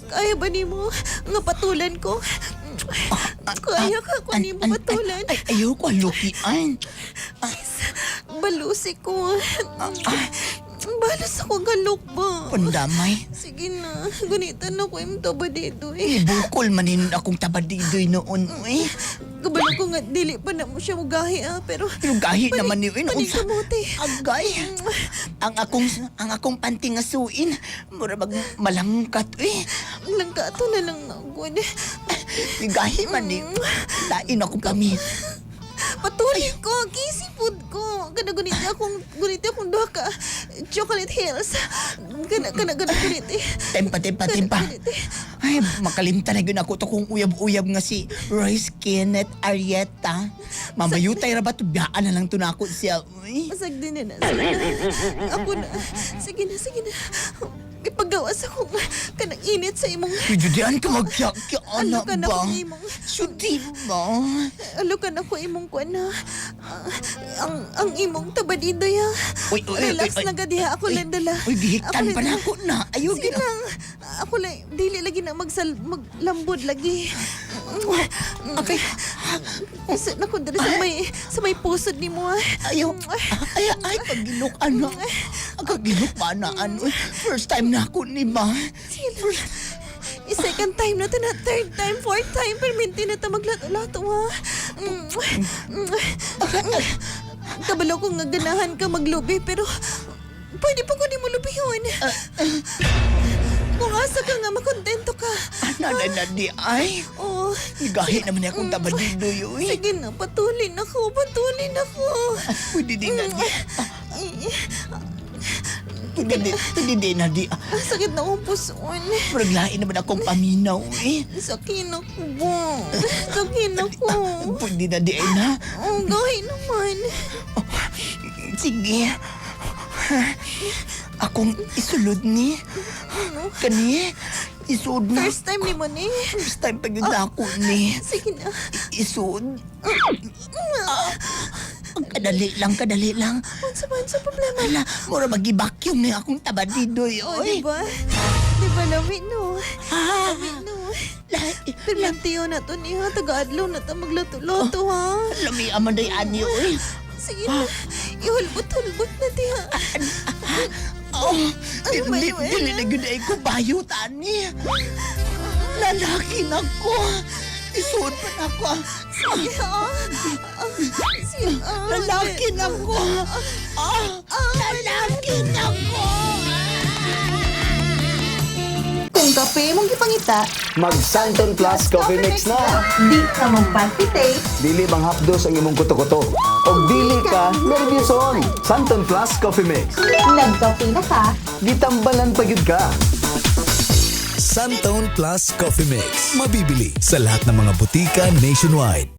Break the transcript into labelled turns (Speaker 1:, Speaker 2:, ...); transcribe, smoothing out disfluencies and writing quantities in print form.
Speaker 1: Kaya ba nimo nga patulan ko? Kaya ka ko nimo patulan?
Speaker 2: Ay, ayaw ko lukian.
Speaker 1: Balusi ko. Balos ako galok ba?
Speaker 2: Pandamay.
Speaker 1: Sige na, gunitan ako yung taba dito eh.
Speaker 2: Ibukol manin akong tabadidoy noon, eh.
Speaker 1: Kabalo ko nga, dili pa na mo siya mugahi ah, pero
Speaker 2: Pero gahi naman ni
Speaker 1: Panig kamote.
Speaker 2: Agay. Ang akong panty nga suin, mura mag malangkat eh.
Speaker 1: Langka to na lang ako.
Speaker 2: Gahi man ni. Lain ako kami.
Speaker 1: Patuloy ko, kisi food ko. Kana guniti akong duha ka Chocolate Hills. Kana kana kana guniti.
Speaker 2: Tempa, tempa, tempa. Ay, makalimtan na yun ako to kung uyab-uyab nga si Royce Kenneth Arieta. Mamayutay ra ba to? Biyaan na lang to na ako siya. Uy.
Speaker 1: Masag din na na. Sige na. Ako na. Sige na, sige na. Ipagawas ako kanang init sa imong
Speaker 2: Medyo diyan ka magkyak-kyak,
Speaker 1: Ano
Speaker 2: anak
Speaker 1: ka na
Speaker 2: ba?
Speaker 1: kung imong
Speaker 2: Sudi ba?
Speaker 1: Alo ka na ko imong kuan na. Ah, ang imong tabadidoy ha.
Speaker 2: Uy, uy, uy,
Speaker 1: Relax
Speaker 2: uy,
Speaker 1: na gadi ha. Ako
Speaker 2: uy,
Speaker 1: lang dala.
Speaker 2: Uy, gihiktan
Speaker 1: Ako lang
Speaker 2: pa na
Speaker 1: dala.
Speaker 2: ako na. Ayaw,
Speaker 1: Sige
Speaker 2: gina.
Speaker 1: lang. Ako lang, dili lagi na maglambod lagi.
Speaker 2: Okay.
Speaker 1: Isa na ko diri sa may pusod nimo ah.
Speaker 2: Ayaw. Ay, ay, pagilok, anak. Ang kagilok pa na, ano. First time na ako ni ma.
Speaker 1: Sige lang. Second time na to na, third time, fourth time, perminti na ta maglato-lato ha. Kabalo ko nga ganahan ka maglubi, pero pwede pa ko di mo lubihon. Kung asa ka nga, makontento ka.
Speaker 2: Ana na na di ay.
Speaker 1: Oo.
Speaker 2: Gahi naman niya akong tabadidoy, uy.
Speaker 1: Sige na, patulin ako, patulin ako.
Speaker 2: Pwede din na di.
Speaker 1: Ay,
Speaker 2: Pwede din na di.
Speaker 1: ang sakit na akong puson.
Speaker 2: Murag lain naman akong paminaw, eh.
Speaker 1: Sakit ako ba? Sakit ako.
Speaker 2: Pwede na di ay na.
Speaker 1: Oh, gahi naman.
Speaker 2: Sige. Akong isulod ni.
Speaker 1: Ano?
Speaker 2: Kani, isuod na.
Speaker 1: First time ni mo ni.
Speaker 2: First time pa yun na ako ni.
Speaker 1: Sige na.
Speaker 2: Isuod. Ah, kadali lang, kadali lang.
Speaker 1: Unsa man sa problema?
Speaker 2: Ala, mura mag-vacuum ni akong tabadidoy,
Speaker 1: Oh,
Speaker 2: oy.
Speaker 1: di ba? Di ba lami no?
Speaker 2: Ah,
Speaker 1: Lami no.
Speaker 2: lahi,
Speaker 1: Permantiyo na to niya. Taga-adlaw na ta maglato-lato ha.
Speaker 2: lami amanday ani, oy.
Speaker 1: Sige na. Ihulbot-hulbot na diha.
Speaker 2: Oh,
Speaker 1: Ano ba
Speaker 2: dili,
Speaker 1: yun?
Speaker 2: dili na gyud ay ko bayot ani. Lalaki na ko. Isuod pa na ko.
Speaker 1: Sige ah. Ah, sige ah.
Speaker 2: Lalaki na ko. Ah, lalaki na ko.
Speaker 1: Kung kape mong gipangita,
Speaker 3: Mag Santon Plus Coffee Mix na.
Speaker 1: Di ka magpalpitate.
Speaker 3: Dili bang hapdos ang imong kuto-kuto? Og dili ka nervyoson. Santon Plus Coffee Mix.
Speaker 1: Nagkape na ka,
Speaker 3: Gitambalan pa gyud ka.
Speaker 4: Santone Plus Coffee Mix. Mabibili sa lahat ng mga butika nationwide.